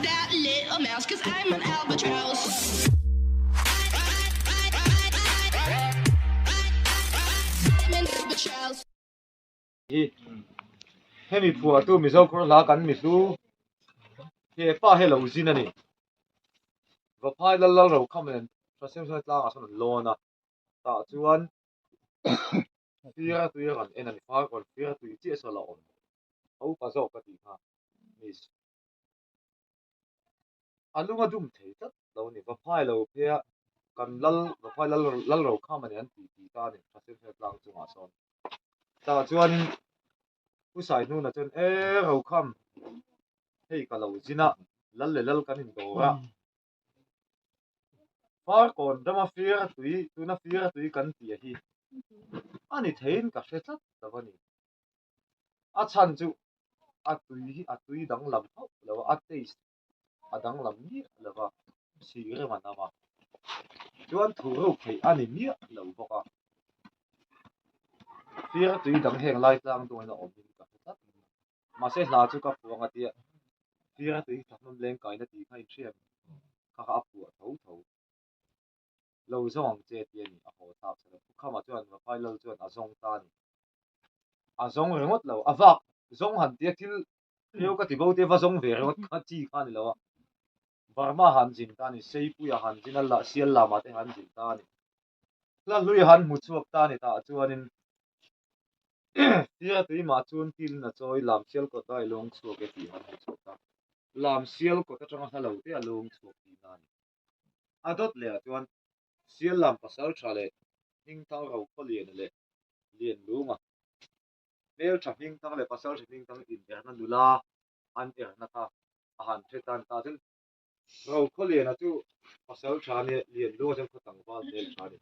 that little mouse, cause I'm an albatross. I'm an albatross. Hi hemi phuahtu Mizo kawr hla kan mi hlu he pa he lo zin a ni. Vaphai lal lal ro kham nen Thasiamsana tlangah sawn an lawn a, tah chuan fira tui a rawn en a ni, Farkawn fira tui chiah saw la awm a upa zawk ka tih kha miss. A lung a dum thei tlat lo a ni, Vaphai lo phei a kan lal Vaphai lal lal ro kham a ni an tih tih ta a ni Thasiamsana tlang chungah sawn. Tah chuanin Pu Saihnuna chuan e Rokham hei ka lo zin a, lal leh lal kan indawr a, Farkawn rama fir a tui, tuna fir a tui kan tih a hi a ni theiin ka hre tlat lo a ni. A chhan chu a tui hi a tui danglam hauh lo a, a taste a danglam miah lo va, sih rem an awm a, chuan thu ruk theih a ni miah lo bawk a. Fir tui dang heng lai tlang dawngin a awm in ka hre tlat mai. Mahse hla chu ka phuah ang a tia, fir tui thahnem leng kaina tih kha inhriat kha kha a phuah tho tho. Lo zawng ang che tih a ni, a haw thlak chhan a. Phukhama chuan Vaphai Lal chuan a zawng ta a ni. A zawng ringawt lo, a vak zawng han tia thil Hriau ka ti bo te va zawng ve ringawt kha chi kha a ni lo a. Burma han zin ta a ni, Seipuia han zin a, la Sial lama te han zin ta a ni. Hla hlui han hmu chhuak ta a ni tah chuanin Tia tui mah chuan kilin a chawi Lam Sial kawt a i lawng chhuak e tih han hmu chhuak ta. Lam Sial kawt atanga hla lo te a lawng chhuak tihna a ni. A dawt leh ah chuan Sial lam pasal tha leh Hmingthang Rokhawliana leh Lianlunga Hmeltha hmingthang leh pasaltha hmingthang inerna nula an erna kha a han hre tan ta chuan Rokhawliana chu pasaltha a nia, Lianlunga chuan khaw tlangval hmeltha a ni.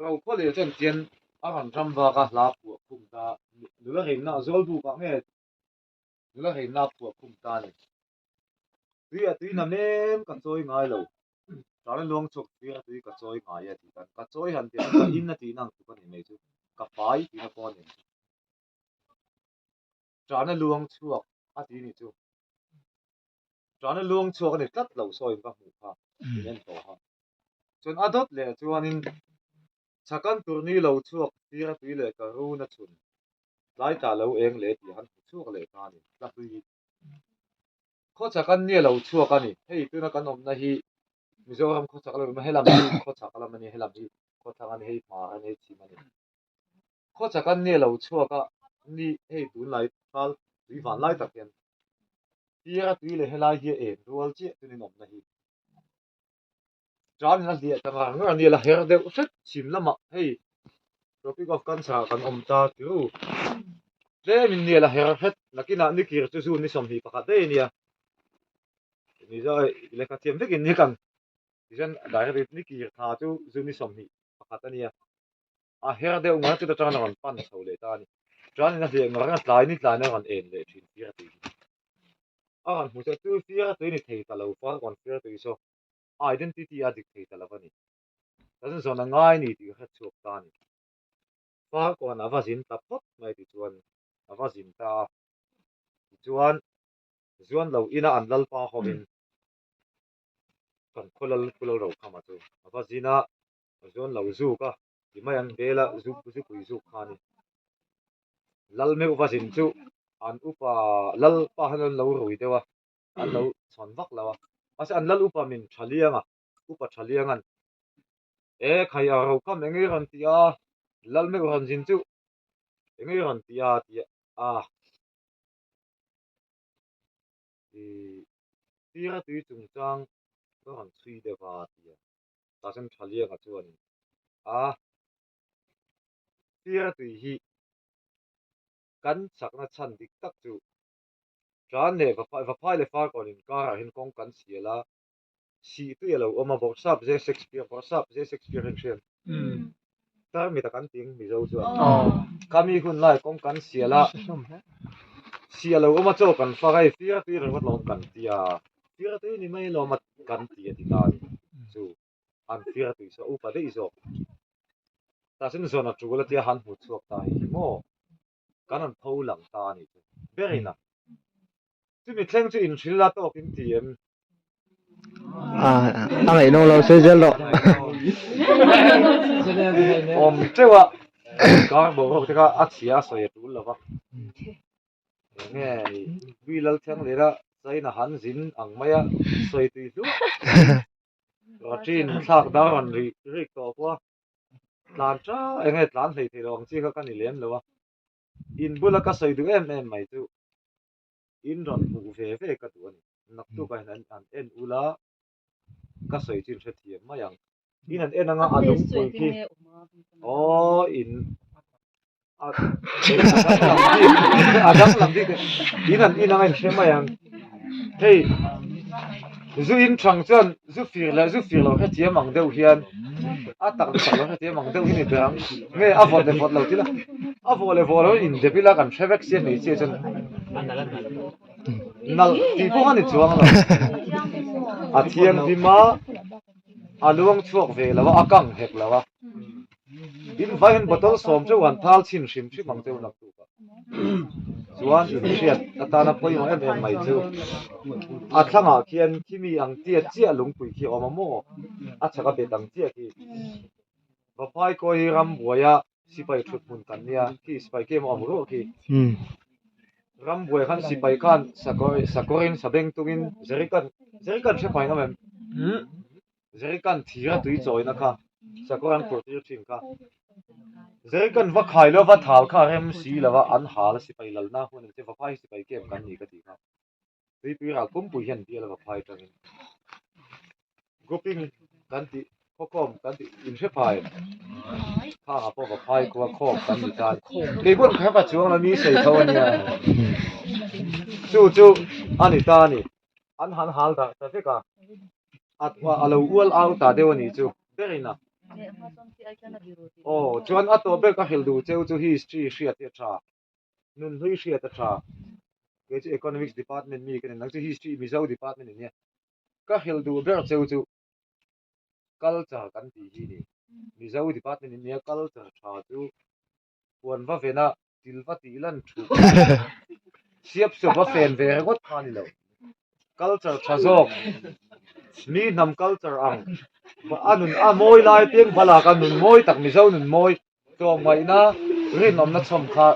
Rokhawliana chuan tian a rawn ram vak a, hla phuah khum ta, nula rinna a zawl buk ah nge nula rinna a phuah khum ta a ni. Tui a tui na mem ka chawi ngai lo, Tana luang chhuak tui a tui ka chawi ngai a tih khan ka chawi han tih ka in a tih na ang tluk a ni mai chu ka fai tihna pawh a ni ang chu. Tana luang chhuak a ti ni chu. Tana luang chhuak a ni tlat lo sawi in ka hmuh kha min en tawh kha. Chuan a dawt leh chuanin chhakan tur ni lo chhuak tir a tui leh ka run a chhun tlai tla lo eng leh tih han hmu chhuak leh ta a ni tlahlui hi. Khawchhak an nia lo chhuak a ni. Hei tuna kan awmna hi Mizoram khawchhak lam a helam hi khawchhak lam a ni, helam hi khawthlang a ni, hei hmar a ni, hei chhim a ni. Khawchhak an nia lo chhuak a ni hei tunlai thal tui van lai tak hian Tira tui leh helai hi a en rual chiah chuan in awmna hi Tan in a hliah ta ngar ngar a nia la her deuh hret chhim lamah hei Tropic of Cancer ah kan awm ta chu tlem in nia la her hret nakinah ni kir chu June ni 21 daih a nia ni zo lehkha thiam vek in ni kan tichuan direct ni kir tha chu June ni 21 a nia a her deuh ngar chu atang a rawn pan chho leh ta a ni tan in a hliah ngar a tlai ni tlai in a rawn en leh thin fir tui hi a rawn hmu chu fir tui ni thei ta lo fa rawn fir tui saw identity a dik thei ta lo a ni. Kan zawn a ngai ni tih ka hre chhuak ta a ni. Farkawn a va zin ta phawt mai tichuan a va zin ta a. Tichuan zuan lo ina an lalpa hovin kan khaw lal Pu Lalrokhama chu a va zin a, zuan lo zuk a ti mai ang bela zu zupui zuk kha a ni. Lal meuh va zin chu an upa lalpa han an lo rui deuh a. an lo chhawn vak lo a mahse an lal upa min tha liang a upa tha liang an e khai a ro kam eng nge rawn ti a lal meuh rawn zin chu eng nge rawn ti a ti a i tira tui chungchang ka rawn chhui deuh a ti a tah chuan tha liang a chuanin a tira tui hi kan chakna chhan dik tak chu Tan leh Vaphai leh Farkawn inkarah hian kawng kan sial a, sih tui a lo awm a, Bawrhsap J Shakespeare, Bawrhsap J Shakespeare hian hriat tarmit a kan ting Mizo chuan khami hun lai kawng kan sial a, sih a lo awm a chaw kan fak a, hei fir tui ringawt lawm kan ti a, fir tui ni mai lawm a kan ti a ti ta a ni chu an fir tui saw upa daih zawk tah chuan zawn a tul a tia han hmu chhuak ta hi maw. kan rawn pho lang ta a nih chu. Ber in a. Chumi thleng chu inhril la tawk in ti em? A a ngaihnawm lo sawi zel rawh. Awm teuh a, kar boruak te kha a chhia a sawi a tul lo va. Enge ni Lui Lalthiang leh a China han zin ang mai a sawi tui hluah. Raṭin thlak dar rawn ri rik tawh pawh a tlan ta enge tlan hlei thei lo ang chi kha ka ni lem lo a. In bula ka sawi duh em em mai chu in rawn hmuh ve ve ka duh a ni. Naktuk ah hian an en ula ka sawi chu in hrethiam mai ang. In an en anga a lungpui khi aw in a a danglam bik in an in anga in hre mai ang. Hei zu in thang chuan zu fir leh zu fir lo hrethiam ang deuh hian a tak leh tak lo hrethiam ang deuh hi ni ber ang. Nge a vawt leh vawt lo tila a vawh leh vawh lo in dep ila kan hre vek sia hmeichhia chuan nalh tih pawh kha ni chuang lo. A thianghlim a a luang chhuak ve lo a a kang hek lo a. In vai hian bottle sawm teuh han thal chhin hrim hrim ang teuh naktuk ah. Chuan inhriat atana pawimawh em em mai chu a thlangah khian khimi ang tia chiah lungpui khi a awm a maw? A chhak a bet ang chiah khi. Vaphai kawi hi rambuaia sipai thut hmun kan nia khi sipai khi emaw awm ruah khi. Rambuai khan sipai khan sakawr sakawrin sabeng tungin zerikan zerikan hre fai ngam em? Zerikan thira tui chawina kha sakawr an phurh tir thin kha. Zerikan va khai lova thal kha rem si lova an hal sipai lalna hun ang che Vaphai hi sipai camp kan ni ka tih kha. Tuipui ral pumpui hian bial a Vaphai atangin grouping kan tih khawkhawm kan tih inhre phai khangah pawh Vaphai khua khawm kan ni tan. Kei pawh kha ka chuang lo mi sawi tho ania. Chu chu a ni ta a ni. An han hal dah ta vek a, a lo ual au ta deuh a nih chu berin a. Aw chuan a tawh ber ka hrilh duh cheu chu history hriat hi a tha, nunhlui hriat a tha. Kei chu economics department mi ka ni, nang chu history Mizo department i nia. Ka hrilh duh ber cheu chu culture kan tih hi ni. Mizo department i nia culture tha chu Puan va ven a, til va tih lan thu siap sup va fen ve ringawt kha a ni lo. Culture tha zawk, mi hnam culture ang a nun a mawi lai piang balak a nun mawi tak Mizo nun mawi tlawmngaihna rinawmna chhawm kha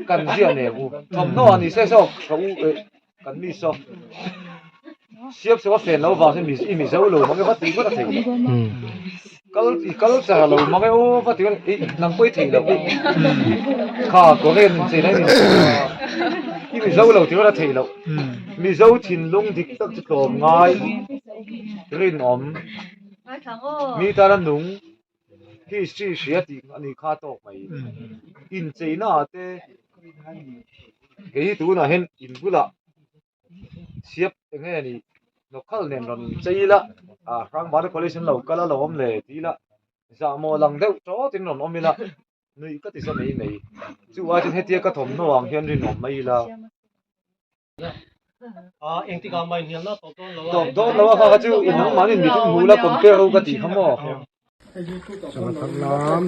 kan ziah nen u. Thawmhnaw a ni se zawk ka u eh kan mi saw siap sup a fen lo vang hian i Mizo lo mang e va tih ngawt a thei lo. Kal i culture lo mang e aw va tih ngawt i nang pawh i thei lo kha Korean in chei na in i Mizo lo tih ngawt a thei lo. Mizo thinlung dik tak chu tlawm ngai rinawm mi tana nung history hria tih a nih kha tawk mai. Incheina ah te kei hi tunah hian in bulah siap eng nge ni nawkhal nen rawn inchei ila ah Hrangvana college an lo kal a lo awm le ti ila zahmawh lang deuh tawt in rawn awm ila nuih ka ti za mai mai. Chu ai chuan hetia ka thawmhnaw ang hian rinawm mai ila. Tawp dawn lo a kha kha chu in nangmah nen mit in hmu la compare ho ka tih kha maw. Sangha thar lam.